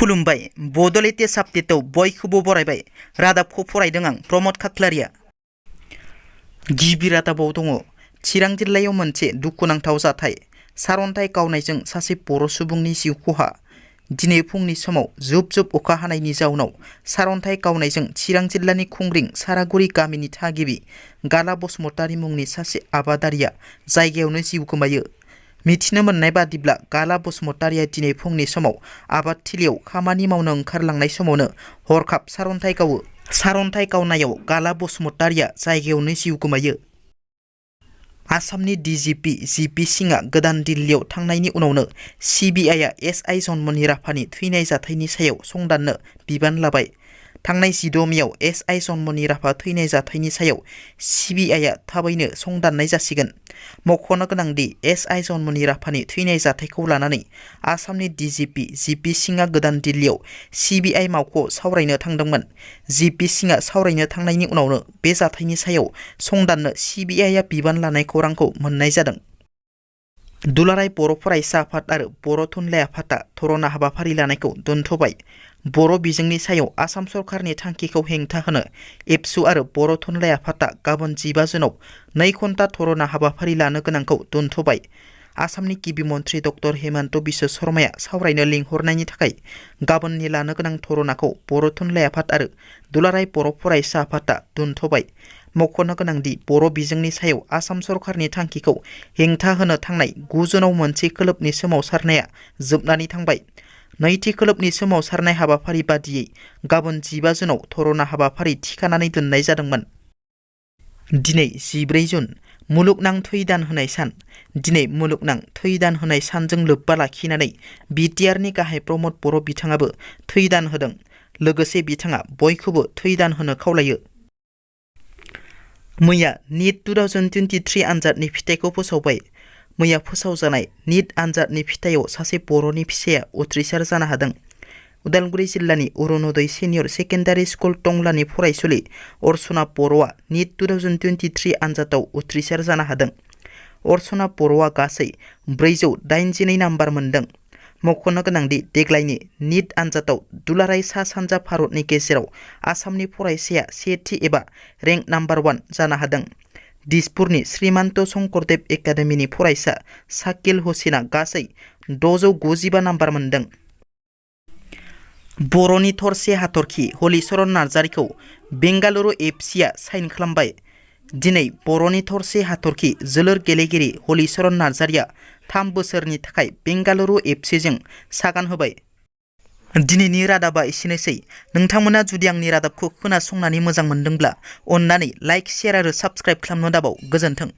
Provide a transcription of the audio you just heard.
खुलुमबाय बड'लेटेस्ट आपडेटआव बयखौबो बरायबाय। रादाबखौ फरायदों आं प्रमद खाख्लारिया। गिबि रादाबाव दङ चिरां जिल्लायाव मोनसे दुखुनांथाव जाथाय। सारअन्थाइ गावनायजों सासे बर' सुबुंनि जिउ खहा। दिनै फुंनि समाव जुब जुब अखा हानायनि जाउनाव सारअन्थाइ गावनायजों चिरां जिल्लानि खुंग्रिं सारागुरि गामिनि थागिबि गाला बसुमतारी मुंनि सासे आबादारिया जायगायावनो जिउ गोमायो। मिथिनो मोननाय बादिब्ला गाला बसुमतारीया दिनै फुंनि समाव आबाद थिलियाव खामानि मावनो ओंखारलांनाय समावनो हरखाब सारअन्थाइ गावो। सारअन्थाइ गावनायाव गाला बसुमतारीया जायगायावनो जिउ गोमायो। आसामनि DGP जिपि सिंहआ गोदान दिल्लीयाव थांनायनि उनावनो CBIआ SI जन्मनि राभानि थैनाय जाथायनि सायाव संदाननो बिबान लाबाय। थांनाय 16 मेआव SI जन्मनि राभा थैनाय जाथायनि सायाव CBIआ थाबैनो संदाननाय जासिगोन। मख'नो गोनांदि SI जन्मनि राभानि थैनाय जाथायखौ लानानै आसामनि DGP जिपि सिंहआ गोदान दिल्लीयाव CBI मावख'आव सावरायनो थांदोंमोन। जिपि सिंहआ सावरायनो थांनायनि उनावनो बे जाथायनि सायाव संदाननो CBIआ बिबान लानाय खौरांखौ मोननाय जादों। दुलाराय बर' फरायसा आफाद आरो बर' थुनलाइ आफादआ धरना हाबाफारि लानायखौ दोनथ'बाय। बर' बिजोंनि सायाव आसाम सरकारनि थांखिखौ हेंथा होनो एबसु आरो बर' थुनलाइ आफादआ गाबोन 15 जुनाव 2 घन्टा धरना हाबाफारि लानो गोनांखौ दोनथ'बाय। आसामनि गिबि मन्थ्रि डक्टर हेमन्त बिश्व शर्माया सावरायनो लिंहरनायनि थाखाय गाबोननि लानो गोनां धरनाखौ बर' थुनलाइ आफाद आरो दुलाराय बर' फरायसा आफादआ दोनथ'बाय। मख'नो गोनांदि बर' बिजोंनि सायाव आसाम सरकारनि थांखिखौ हेंथा होनो थांनाय 9 जुनाव मोनसे खोलोबनि सोमावसारनाया जोबनानै थांबाय। नैथि खोलोबनि सोमावसारनाय हाबाफारि बादियै गाबोन 15 जुनाव धरना हाबाफारि थिखानानै दोननाय जादोंमोन। दिनै 14 जुन मुलुगनां थै दान होनाय सान। दिनै मुलुगनां थै दान होनाय सानजों लोब्बा लाखिनानै बिटिआरनि गाहाय प्रमद बर' बिथाङाबो थै दान होदों। लोगोसे बिथाङा बयखौबो थै दान होनो खावलायो। मैया निट 2023 आनजादनि फिथाइखौ फोसावबाय। मैया फोसावजानाय निट आनजादनि फिथाइयाव सासे बर'नि फिसाया उथ्रिसार जानो हादों। उदालगुरि जिल्लानि अरुणोदय सिनियर सेकेन्डारि स्कुल टंलानि फरायसुलि अर्चना बर'आ निट 2023 आनजादाव उथ्रिसार जानो हादों। अर्चना बर'आ गासै 482 नाम्बार मोनदों। मख'नो गोनांदि देग्लायनि निट आनजादाव दुलाराय सा सानजा भारतनि गेजेराव आसामनि फरायसाया सेथि एबा रेंक नाम्बार 1 जानो हादों। दिसपुरनि श्रीमान्त शंकरदेव एकाडेमिनि फरायसा शाकिल हुसेना गासै 695 नाम्बार मोनदों। बर'नि थरसे हाथरखि हलिचरन नार्जारिखौ बेंगालुरु FCआ साइन खालामबाय। दिनै बर'नि थरसे हाथरखि जोलुर गेलेगिरि हलिचरन नार्जारिया 3 बोसोरनि थाखाय बेंगालुरु FCजों सागान होबाय। दिनैनि रादाबा एसेनोसै। नोंथांमोना जुदि आंनि रादाबखौ खोनासंनानै मोजां मोनदोंब्ला अन्नानै लाइक, शेयार आरो साबस्क्राइब खालामनो दाबाव। गोजोन्थों।